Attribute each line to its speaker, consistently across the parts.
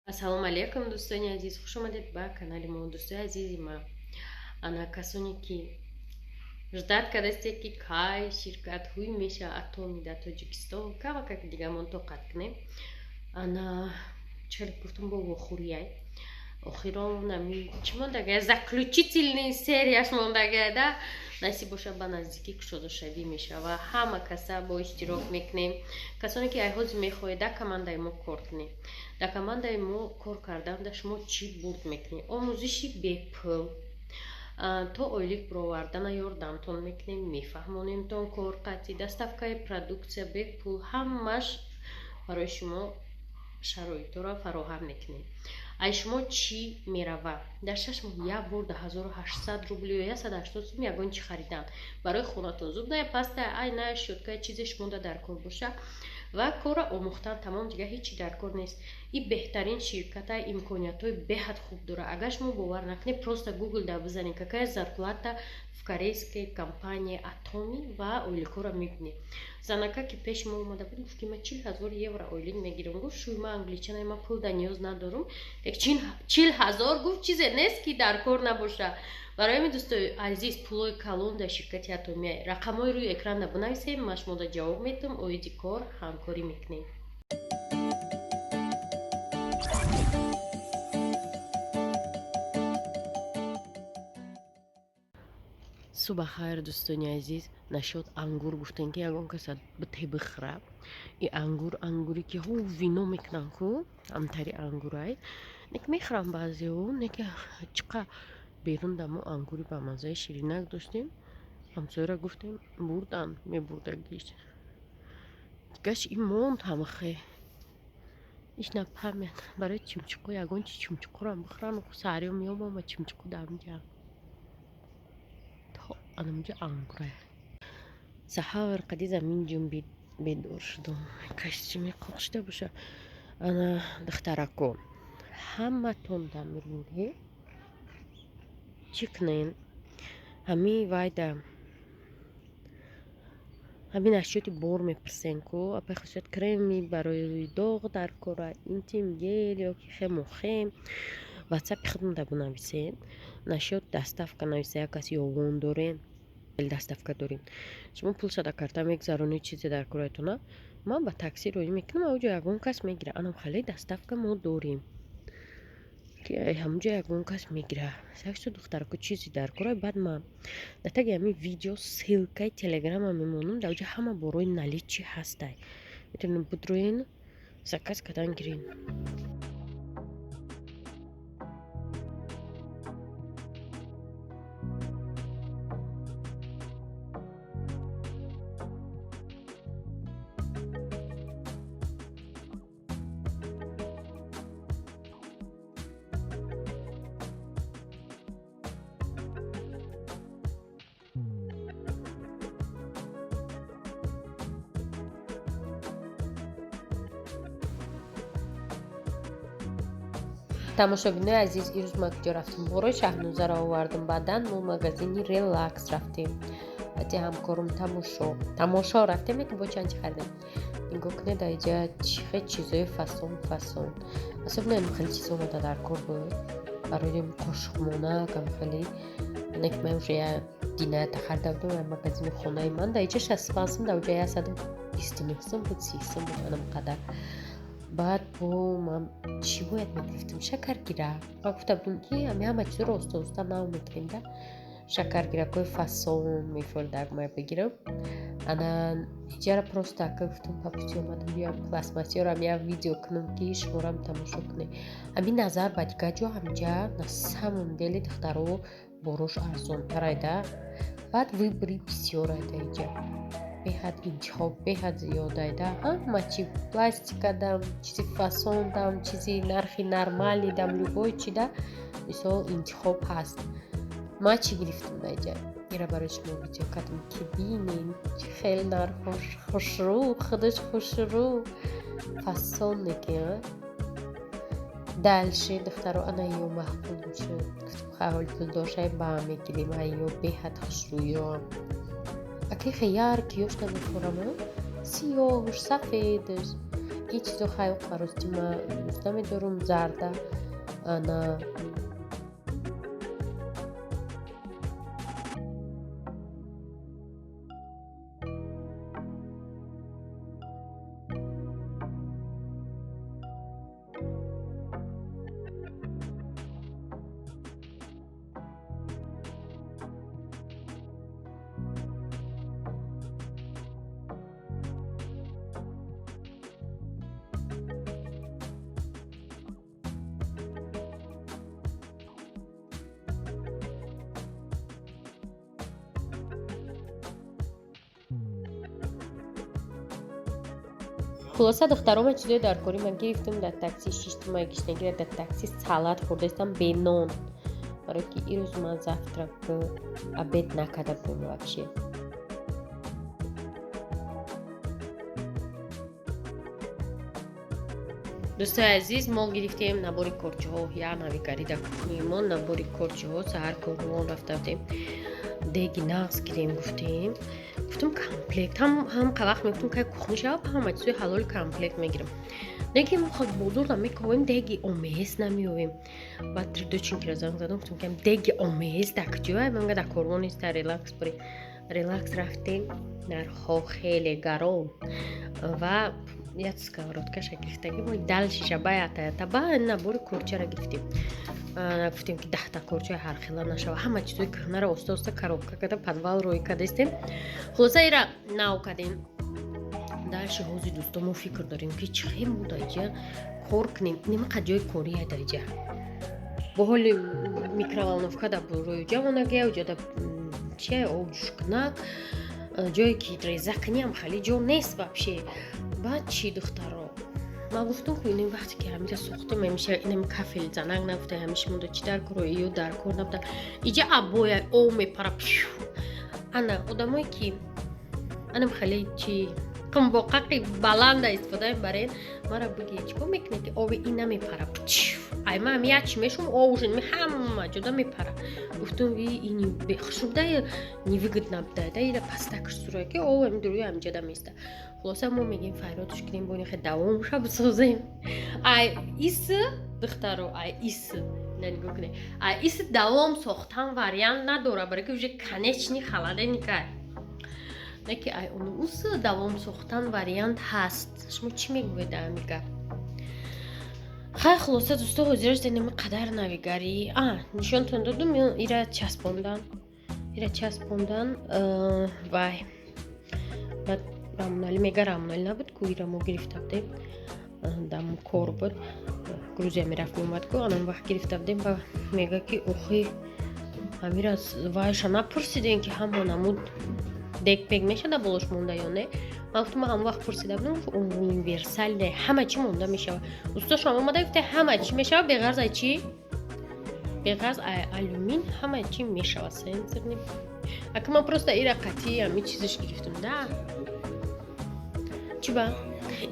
Speaker 1: Ассалому алайкум, дӯстони азиз, хуш омадед ба канали мо. Дӯстои азизи ман, ана касоне ки ждать кардастед, ки кай ширкат ҳуй меша Атоми дар Тоҷикистон, кавакак дигамон тоқат кунем. Ана чел гуфтум, бо вохӯрияй охирон ами чӣ мондагая, заключительный серияш мондагая да. Насиб боша, ба наздикӣ кушодашавӣ мешава, ҳама каса бо иштирок мекунем. Касоне ки айҳози мехоҳед дар командаи мо кор кунед, дар командаи мо кор кардан да шумо чӣ бурд мекунед? Омӯзиши бепул то ойлик бировардана ёрдамтон мекунем, мефаҳмонемтон, кор қатъи доставкаи продукция бепул, ҳамаш барои шумо шароитҳоро фароҳам мекунем. Ай шумо чӣ мерава? Дар 6 моҳ як бор да 1800 рубл ё 180 сум ягон чӣ харидан барои хонатон, зубная паста, айна, щётка, чизе шумода дар кор боша ва корро омӯхтан, тамом, дигар ҳеҷ чи дар кор нест. И беҳтарин ширката, имкониятҳои беҳад хуб дорад. Агар шумо бовар накунед, просто Гугл да бизанед «какая зарплата в корейской компании Атоми» ва ойликҳоро мебинед. Занака ки пеши мо омада буд, гуфт, ки ман 40 000 евро ойлик мегирам. Гуфт, шӯй ман англичана, ман пул да ниёз надорам, лек 40 000, гуфт, чизе нест ки дар кор набоша. Барои ҳамин, дӯстои азиз, пулои калон дар ширкати Атомия. Рақамҳои рӯи экранда бинависем, ман шумода ҷавоб медиҳам, оиди кор ҳамкорӣ мекунем. Субҳ хайр, дӯстони азиз. Нашод ангур гуфтем, ки ягон каса бите бихӯра. И ангур, ангуре ки ҳу вино мекунанд ку, ҳамтари ангурай нек мехӯрам баъзеҳо, неки чиқа берун да мо ангури ба маззаи ширинак доштем. Ҳамсояра гуфтем, бурдан, мебурдагиш гаш и монд ҳамахе иш напамят. Барои чимчиқо ягон чи чимчиқорам бихӯрам, саҳриё меомам, чимчиқо дамҷа то анамҷа ангура. Саҳар қади замин ҷунбид, бедор шудум, каш чи меқоқ шуда боша. Ана духтарако, ҳаматон дамринге чӣ кунен? Ҳами вайда ҳамин ашёти бор мепурсен ку, апай хусусият креми барои рӯи доғ дар кора, интим гель ё ки хемохем, ватсапи худмонда бинависен, насчёт доставка нависа. Як кас ёвон дорен, доставка дорем, шумо пул сада карта мегзаронед, чизе дар кораятона, ман ба такси роӣ мекунам, ауҷо ягон кас мегира. Анам хеле доставка мо дорем, ки ҳамунҷо ягон кас мегира. Саксо духтарако, чизе дар кора, баъд ман дар таги ҳамин видео ссылкаи телеграма мемонам, дар оҷа ҳама борои наличии ҳастай, метавонед будроен, заказ кардан гирен. Тамошобинои азиз, ирӯз ма куҷо рафтем? Борои Шаҳнозаро овардам, баъдан мо магазини Релакс рафтем, баъди ҳамкорум тамошо рафтем, ки бо чанд чи харидем. Нигоҳ кунед, аиҷа чихе чизои фасон фасон, особенно ам хеле чизо омада дар кор буд барои қошуқмонак, ам хеле не ки ман уже я дината харида будам. Магазини хонаи ман дар иҷа 65 сум, дар оҷа 129 сум буд, 30 сум буд, анам қадар. Баъд бо ман чӣ бояд мегирифтам? Шакаргира. Ма гуфта будем, ки ами ҳама чизро оста оста нав мекунем да. Шакаргиракҳои фасон мефордак ма бигирам. Ана иҷара просто ака гуфтам, по пути омадам, биёям пластмассиёрам як видео кунам, ки шуморам тамошо кунед. Ҳамин назар ба дигар ҷо, ҳаминҷа на самом деле, духтаро, борош арзонтарай да. Баъд выбори бисёрай да иҷа, беҳад интихоб беҳад зиёдай да. Ҳама чи пластика дам, чизи фасон дам, чизи нархи нормалӣ дам, любой чи да, мисол, интихоб ҳаст. Ман чӣ гирифтам дар иҷа? Ира барои шумо видео кардам, ки бинен чӣ хеле нархош хушрӯ, худаш хушрӯ, фасон неки. Дальше, духтаро, ана ё маъқул шуд, гуфтам, ҳол пул дошай, ба мегирем. Ай ё беҳад хушрӯёам, аки хеяр киёшта мефорам, сиёҳуш, сафедаш. Ин чизо хайу қарости ма дӯст намедорум, зарда. Ана хулоса, духтаро, ма чизои дар кори ман гирифтам, дар такси шиштум, ма гиштагира дар такси салат хӯрдаистам бенон, барое ки ирӯз ман завтрак, обед накарда будем вообще. Дӯстои азиз, мо гирифтем набори корчаҳо, як навигарӣ дар кухнии мо, набори корчаҳо. Саҳар корвон рафта будем, деги нағз гирем гуфтем, гуфтам комплект ҳам вақт мегуфтам, кай кухни шава, ҳама чизои ҳалоли комплект мегирам. Деги мо хоб бозорда мековем, деги омез намеёвем. Баъд тридочинкира занг задам, гуфтам ки деги омез дар куҷоя? Манга дар корвон нест, дар Релакс бури. Релакс рафтем, нархҳо хеле гарон ва як сковородкаша гирифтагӣ мо дальшиша баятаята ба набори корчара гирифтем. Гуфтем ки 10та корчаи ҳархела нашава, ҳама чизои кӯҳнаро оста оста коробка карда подвал рӯй кардастем. Хулоса, ира нав кардем. Дальше ҳозир, дӯсто, мо фикр дорем, ки чӣ хел мо даиҷа кор кунем. Нимақа ҷои кория даиҷа, бо ҳоли микроволновка да рӯи ҷавонагия уҷада чия обҷӯшкунак, ҷое ки реза кунӣ ам хеле ҷо нест вообще. Баъд чӣ, духтаро, ман гуфтам, ку инем вақте ки ҳамиҷа сохтем, ҳамиша инам кафел занак нагуфта, ҳамиш монда, чӣ дар коро ё дар кор набуда. Иҷа абоя об мепара. Ана одамое ки анам хеле чи қумбоқақи баланда истифода мебарен, мара биги, чӣ кор мекунед, ки оби ин намепара? Ай ма ҳами як чи мешум, обушин ҳама ҷода мепара. Гуфтум, ини хушруда невыгодно буда да, ира пастакш сура, ки об ҳами дуруи ҳамиҷода места. Хулоса, мо мегем, файродш кунем, бо хе давомша бисозем. Ай ис, духтаро, ай ис нигоҳ кунед, ай ис давом сохтан вариант надора, барои ки уже конечный холодильника не, ки ай ус давом сохтан вариант ҳаст. Шумо чӣ мегӯед ами гап? Хай, хулоса, дӯсто, ҳозираш денеми қадар навигарӣ а нишонтон додум. Ира часпондан, ира часпондан. Вай, баъд Рамоналӣ мега, Рамоналӣ набуд ку, ира мо гирифта будем, дам кор буд, Грузия мерафт, меомад ку, анам вақт гирифта будем. Ба мега, ки охи ҳамира вайша напурсидем, ки ҳама намуд декпек мешада болош монда ё не. Ман гуфтам, ман ҳамон вақт пурсида будам, универсальне, ҳама чӣ монда мешава. Устошам омада гуфта, ҳама чӣ мешава, беғарз ай чӣ, беғарз ай алюмин ҳама чӣ мешава. Сенсорный ака, ман просто ира қатъи ҳами чизаш гирифтам да. Чӣ ба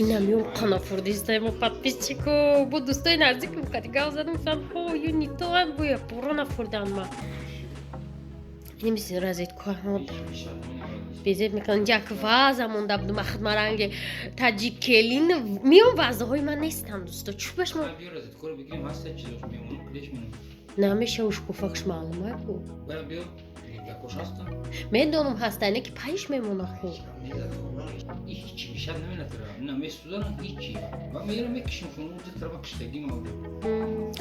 Speaker 1: инам ём қанафурдистаемо подписчико, бо дӯстои наздикам қати гав задам, гуфтам, ҳо ю не то буя пурра нафурдан. Ма инамис розетка безеб мекунам. Як ваза монда будум, ахмаранги таҷик келин миён, вазаҳои ман нестанд, дӯсто, чӯ ба шумо намеша, ушкуфакш маълума ку, медонам ҳаста, не ки паиш мемона ху.
Speaker 2: Ҳичи бишад наменатара, месӯзанам ҳичи ва меёрам, мекишим, тарафа киштагӣ.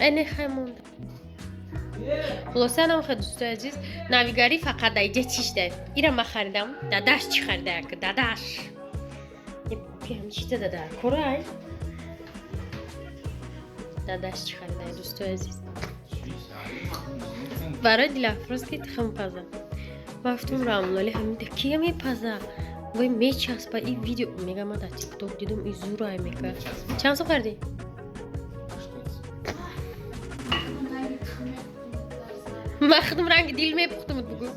Speaker 1: Эне хай монда. Хулоса, намхе, дӯстои азиз, навигарӣ фақат даиҷа чишда, ира ма харидам. Дадаш чӣ харида? Як дадаш чита дада корай, дадаш чӣ харида, дӯстои азиз? Барои Дилафрӯз, ки тухм паза. Ман гуфтам, Рамлоли ҳамида кия мепаза? Вой, мечаспа. И видео мега, ман дар Тикток дидум, и зурай мега. Чанд сом харидӣ? Ман худам ранги дил мепухтам, бугӯ.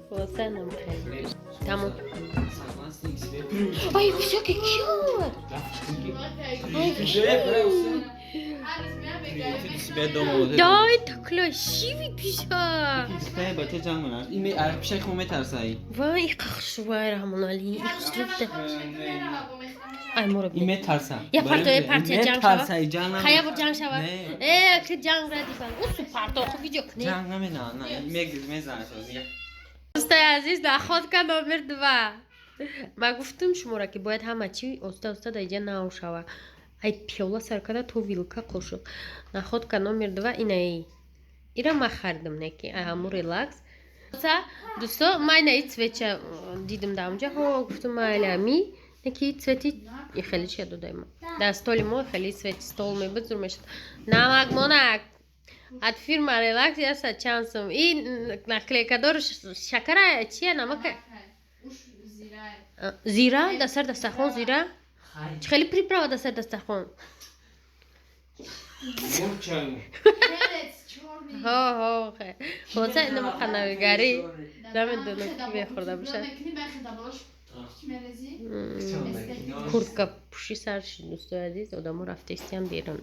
Speaker 1: Хулоса, нам хеле тамом. Ай, всякий кют. Ай, Дай, так красивый пиша. Вай, хушвай, Рамонали. Ай, моро
Speaker 3: Ин метарса.
Speaker 1: Я парто, я партия ҷанг шава.
Speaker 3: Метарса, и ҷанг.
Speaker 1: Хая бур ҷанг шава.
Speaker 3: Не.
Speaker 1: Э, ки ҷанг радифан. Усу парто, ху видео кне.
Speaker 3: Ҷанг намена, на, мегиз мезанад ҳозир.
Speaker 1: Дӯстои азиз, находка номер 2. Ма гуфтум шуморо, ки бояд ҳама чи оста оста дар иҷа нав шава. Ай пиёла сар карда то вилка, қошуқ. Находка номер 2 инаи. Ира ма харидам, не ки ай ҳаму Релакс. Дӯсто, ма ина и цвет ча дидим дар онҷа, ҳо, гуфтум, майли, ами не ки цвет и хеле чия додаи мо. Дар столи мо хеле цвет и стол мебуд, зур мешуд. Намак монак от фирма Релакс яса чанд сум. И наклейка дор, шакара чия, намака? Зира дар сар дастархон, зира. Чӣ хеле приправа дар сар дастархон.
Speaker 2: Мурчаю.
Speaker 1: Ҳо, ҳо, хулоса, инама қанавигарӣ намедонам, ки мехӯрда бошад. Куртка пӯши сар шид, дӯстои азиз, одамо рафтестиям берун.